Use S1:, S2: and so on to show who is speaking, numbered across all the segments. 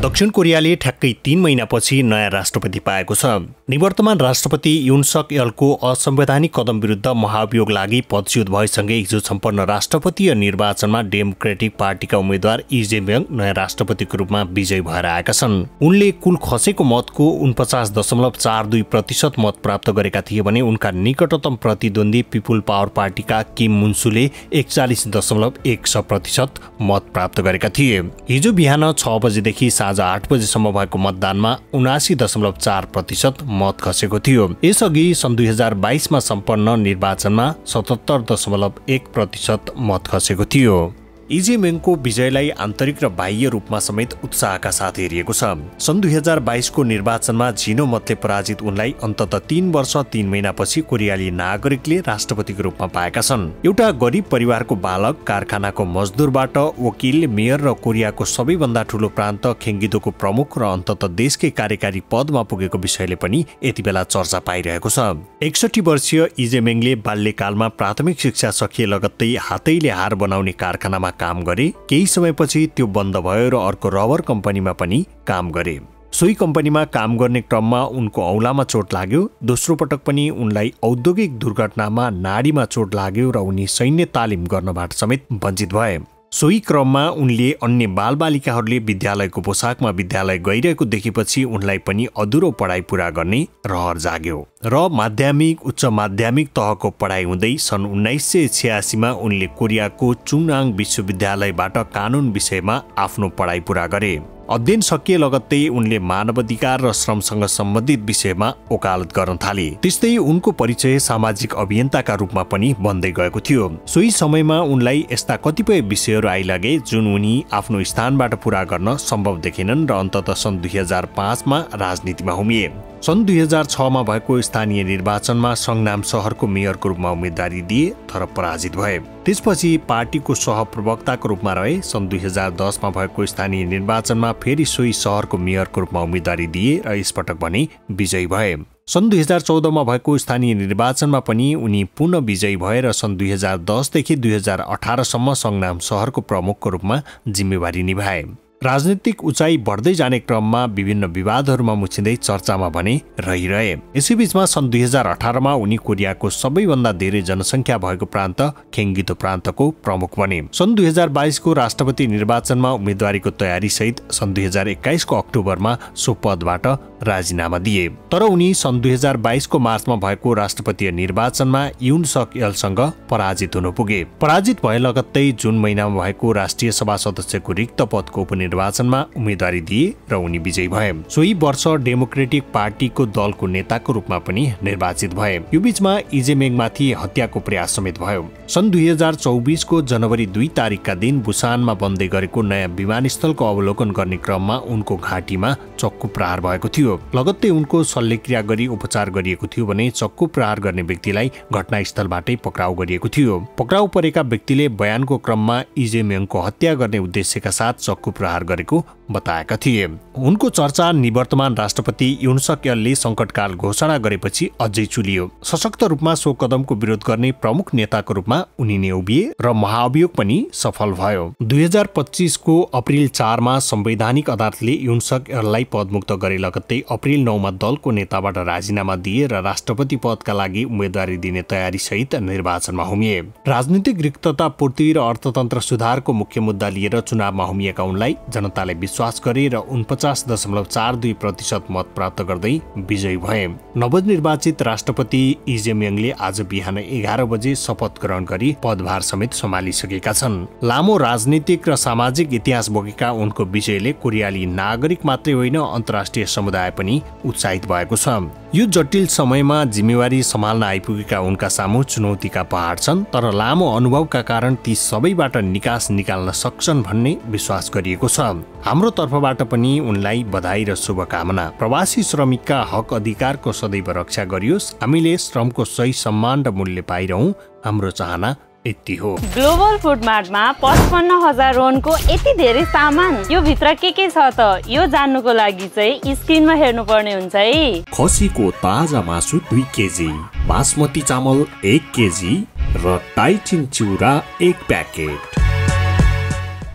S1: दक्षिण कोरियाले ठ्याक्कै 3 महिनापछि नयाँ राष्ट्रपति पाएको छ। निवर्तमान राष्ट्रपति युन सक येलको असंवैधानिक कदम विरुद्ध महाभियोग लागि पदच्युत भएसँगै हिजो सम्पन्न राष्ट्रपतीय निर्वाचनमा डेमोक्रेटिक पार्टीका उम्मेद्वार इ जे म्योङ नयाँ राष्ट्रपतिको रूपमा विजयी भएर आएका छन्। उनले कुल खसेको मतको 49.42% मत प्राप्त गरेका थिए भने उनका निकटतम प्रतिद्वन्दी पिपुल पावर पार्टीका किम मुन्सुले 41.1% मत प्राप्त गरेका थिए। हिजो बिहान 6 बजेदेखि साँझ 8 बजेसम्म भएको मतदानमा 79.4% मत खसेको थियो। यसअघि सन् 2022 मा सम्पन्न निर्वाचनमा 77.1% मत खसेको थियो। इ जे म्योङको विजयलाई आन्तरिक र बाह्य रूपमा समेत उत्साहका साथ हेरिएको छ। सन् 2022 को निर्वाचनमा झिनो मतले पराजित उनलाई अन्ततः 3 वर्ष 3 महिनापछि कोरियाली नागरिकले राष्ट्रपतिको रूपमा पाएका छन्। एउटा गरिब परिवारको बालक, कारखानाको मजदुरबाट वकिल, मेयर र कोरियाको सबैभन्दा ठूलो प्रान्त खेङ्गिदोको प्रमुख र अन्ततः देशकै कार्यकारी पदमा पुगेको विषयले पनि यति बेला चर्चा पाइरहेको छ। 61 वर्षीय इ जे म्योङले बाल्यकालमा प्राथमिक शिक्षा सकिए लगत्तै हातैले हार बनाउने कारखानामा काम गरे। केही समयपछि त्यो बन्द भयो र अर्को रबर कम्पनीमा पनि काम गरे। सोही कम्पनीमा काम गर्ने क्रममा उनको औलामा चोट लाग्यो। दोस्रो पटक पनि उनलाई औद्योगिक दुर्घटनामा नाडीमा चोट लाग्यो र उनी सैन्य तालिम गर्नबाट समेत वञ्चित भए। सोही क्रममा उनले अन्य बालबालिकाहरूले विद्यालयको पोसाकमा विद्यालय गइरहेको देखेपछि उनलाई पनि अधुरो पढाइ पूरा गर्ने रहर जाग्यो र माध्यमिक उच्च माध्यमिक तहको पढाइ हुँदै सन् 1986 मा उनले कोरियाको चुङआङ विश्वविद्यालयबाट कानुन विषयमा आफ्नो पढाइ पूरा गरे। अध्ययन सकिए लगत्तै उनले मानवाधिकार र श्रमसँग सम्बन्धित विषयमा वकालत गर्न थाले। त्यस्तै उनको परिचय सामाजिक अभियन्ताका रूपमा पनि बन्दै गएको थियो। सोही समयमा उनलाई यस्ता कतिपय विषयहरू आइलागे जुन उनी आफ्नो स्थानबाट पूरा गर्न सम्भव देखेनन् र अन्ततः सन् 2005 मा राजनीतिमा उमिए। सन् 2006 मा भएको स्थानीय निर्वाचनमा संगनाम शहरको मेयरको रूपमा उम्मेदवारी दिए तर पराजित भए। त्यसपछि पार्टीको सहप्रवक्ताको रूपमा रहे। सन् 2010 मा भएको स्थानीय निर्वाचनमा फेरि सोही शहरको मेयरको रूपमा उम्मेदवारी दिए र यसपटक भने विजयी भए। सन् 2014 मा भएको स्थानीय निर्वाचनमा पनि उनी पुनः विजयी भएर सन् 2010 देखि 2018 सम्म संगनाम शहरको प्रमुखको रूपमा जिम्मेवारी निभाए। राजनीतिक उचाइ बढ्दै जाने क्रममा विभिन्न विवादहरूमा मुछिँदै चर्चामा भने रहिरहे। यसैबीचमा सन् 2018 मा उनी कोरियाको सबैभन्दा धेरै जनसङ्ख्या भएको प्रान्त खेङ्गिदो प्रान्तको प्रमुख बने। सन् 2022 को राष्ट्रपति निर्वाचनमा उम्मेदवारीको तयारी सहित सन् 2021 को अक्टोबरमा सो पदबाट राजीनामा दिए। तर उनी सन् 2022 को मार्चमा भएको राष्ट्रपतीय निर्वाचनमा युन सक येलसँग पराजित हुन पुगे। पराजित भए लगत्तै जुन महिनामा भएको राष्ट्रिय सभा सदस्यको रिक्त पदको निर्वाचनमा उम्मेदवारी दिए र उनी विजयी भए। सोही वर्ष डेमोक्रेटिक पार्टीको दलको नेताको रूपमा पनि निर्वाचित भए। यो बीचमा इ जे म्योङमाथि हत्याको प्रयास समेत भयो। सन् 2024 को जनवरी 2 तारिकका दिन बुसानमा बन्दै गरेको नयाँ विमानस्थलको अवलोकन गर्ने क्रममा उनको घाँटीमा चक्कु प्रहार भएको थियो। लगत्तै उनको शल्यक्रिया गरी उपचार गरिएको थियो भने चक्कु प्रहार गर्ने व्यक्तिलाई घटनास्थलबाटै पक्राउ गरिएको थियो। पक्राउ परेका व्यक्तिले बयानको क्रममा इ जे म्योङको हत्या गर्ने उद्देश्यका साथ चक्कु प्रहार गरेको बताएका थिए। उनको चर्चा निवर्तमान राष्ट्रपति युन सक येलले संकटकाल घोषणा गरेपछि अझै चुलियो। सशक्त रूपमा सो कदमको विरोध गर्ने प्रमुख नेताको रूपमा उनी नै उभिए र महाभियोग पनि सफल भयो। 2025 को अप्रिल 4 मा संवैधानिक अदालतले युन सक येललाई पदमुक्त गरे लगत्तै अप्रिल 9 मा दलको नेताबाट राजीनामा दिए र राष्ट्रपति पदका लागि उम्मेदवारी दिने तयारी सहित निर्वाचनमा उमिए। राजनीतिक रिक्तता पूर्ति र अर्थतन्त्र सुधारको मुख्य मुद्दा लिएर चुनावमा उमिएका उनलाई जनताले विश्वास गरे र 49.42% मत प्राप्त गर्दै विजयी भए। नवनिर्वाचित राष्ट्रपति इ जे म्योङले आज बिहान 11 बजे शपथ ग्रहण गरी पदभार समेत सम्हालिसकेका छन्। लामो राजनीतिक र सामाजिक इतिहास बोकेका उनको विजयले कोरियाली नागरिक मात्रै होइन अन्तर्राष्ट्रिय समुदाय पनि उत्साहित भएको छ। यो जटिल समयमा जिम्मेवारी सम्हाल्न आइपुगेका उनका सामु चुनौतीका पहाड छन् तर लामो अनुभवका कारण ती सबैबाट निकास निकाल्न सक्छन् भन्ने विश्वास गरिएको छ। हाम्रो तर्फबाट पनि उनलाई बधाई र शुभकामना। प्रवासी श्रमिकका हक अधिकारको सदैव रक्षा गरियोस्। हामीले श्रमको सही सम्मान र मूल्य पाइरहौँ। हाम्रो चाहना यति हो।
S2: ग्लोबल फूड मार्टमा 55,000 रोनको यति धेरै सामान, यो भित्र के छ त यो जान्नुको लागि चाहिँ स्क्रिनमा हेर्नु पर्ने हुन्छ है।
S1: खसीको ताजा मासु 2 केजी, बासमती चामल 1 केजी र टाइटिन चिउरा 1 प्याकेट।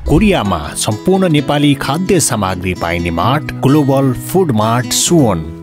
S1: कोरियामा सम्पूर्ण नेपाली खाद्य सामग्री पाइने mart global food mart Suwon.